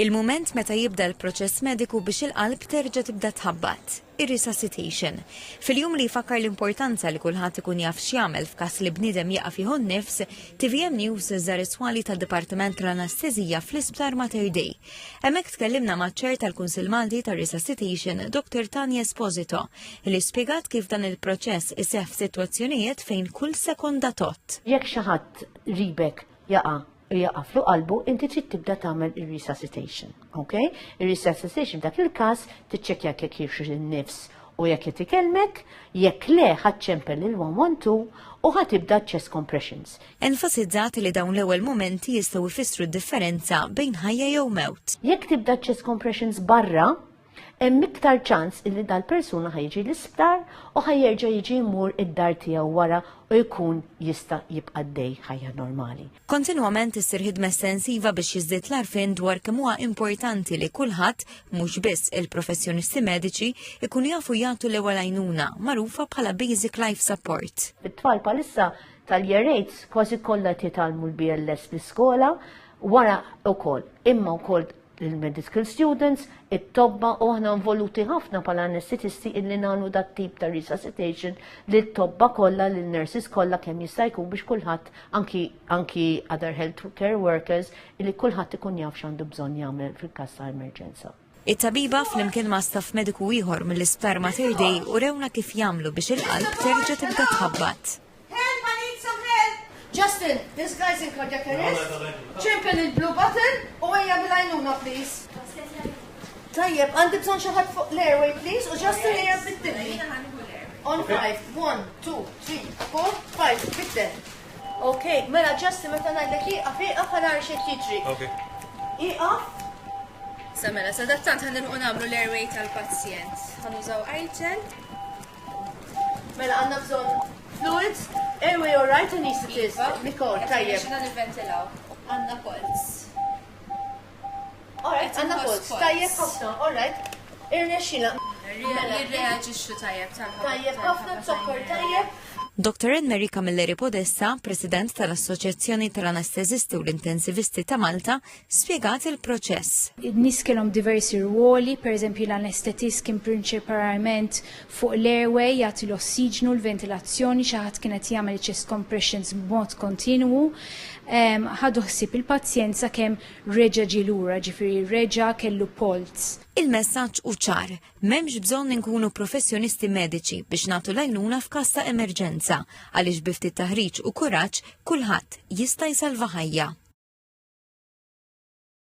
Il-mument meta jibda l-proċess mediku biex il-qalb terġa' tibda tħabbat, ir-resuscitation. Fil-jum li jfakkar l-importanza li kulħadd ikun jaf x'jagħmel f'każ li bniedem jieqaf jieħu n-nifs, TVM News żar is-swali tad-Dipartiment tal-Anestesija fl-Isptar Mater Dei. Hemmhekk tkellimna maċ-Chair tal-Kunsill Malti tar-Resuscitation, Dr. Tania Esposito, li spjegat kif dan il-proċess iseħħ f'sitwazzjonijiet fejn kull sekonda tgħodd. Jekk xi ħadd qribek jaqa' u jaqaflu qalbu, inti trid tibda tagħmel ir-resuscitation. Ok? Ir-resuscitation f'dak il-każ tiċċekkja jekk jieħux in-nifs u jekk qed ikellmek, jekk le ħa ċċempel lil 112 u ħa tibda chest compressions. Enfasizzat li dawn l-ewwel mumenti jistgħu jfissru d-differenza bejn ħajja jew mewt. Jekk tibda chest compressions barra, hemm iktar ċans illi dal-persuna ħa jiġi l-isptar u ħa jerġa' jiġi jmur id-dar tiegħu wara u jkun jista' jibqa' għaddej ħajja normali. Kontinwament issir ħidma estensiva biex jiżdied l-għarfien dwar kemm huwa importanti li kulħadd, mhux biss il-professjonisti mediċi, ikunu jafu jagħtu l-ewwel għajnuna, magħrufa bħala Basic Life Support. It-tfal bħalissa tal-Year 8 kważi kollha qed jitgħallmu l-BLS l-iskola wara wkoll, imma wkoll il-medical students, it-tobba u aħna involuti ħafna bħala anestetisti illi nagħmlu dat tip ta' resuscitation li t-tobba kollha, lil nurses kollha kemm jista' jkun biex kulħadd anki anki other health care workers illi kulħadd ikun jaf x'għandu bżonn jagħmel fil-każ ta' emerġenza. It-tabiba flimkien ma' staff mediku ieħor mill-Isptar Mater Dei urewna kif jagħmlu biex il-qalb terġa' tibda tħabbat. Help, I need some help! Justin, this guy's in cardiac arrest. Ċempel il-blue button u ejja bil-għajnuna, please. Tajjeb, għandi bżonn xi ħadd fuq l-airway, please, u Justin ejja biddilli. On 5, 1, 2, 3, 4, 5, biddel. Ok, mela Justin, meta ngħidlek ieqaf, ieqaf ħa nara x'qed jiġri. Ok. Ieqaf. Sa mela, sadattant ħa nilħqu nagħmlu l-airway tal-pazjent. Ħa nużaw iGel. Mela għandna bżonn fluids, airway all right anesthetist. Iva. Nicole, tajjeb. Xina nivventilaw. Għandna polz. All right, għandna polz. Tajjeb ħafna, all right. Irnexxila. Mela. Jirreaġixxu tajjeb tal Tajjeb ħafna, zokkor tajjeb. Dr. Anne-Marie Camilleri Podesta, President tal-Assoċjazzjoni tal-Anestezisti u l-Intensivisti ta' Malta, spjegat il-proċess. In-nies kellhom diversi rwoli, pereżempju l-anestetist kien prinċipalment fuq l-airway jagħti l-ossiġnu, l-ventilazzjoni, xi ħadd kien qed jagħmel chest compressions b'mod kontinwu. Ħadu ħsieb il-pazjent sakemm reġa' ġie lura, ġifieri reġa' kellu polz. Il-messaġġ hu ċar, m'hemmx bżonn inkunu professjonisti mediċi biex nagħtu l-għajnuna f'każ ta' emerġenza, għaliex bi ftit taħriġ u kuraġġ kulħadd jista' jsalva ħajja.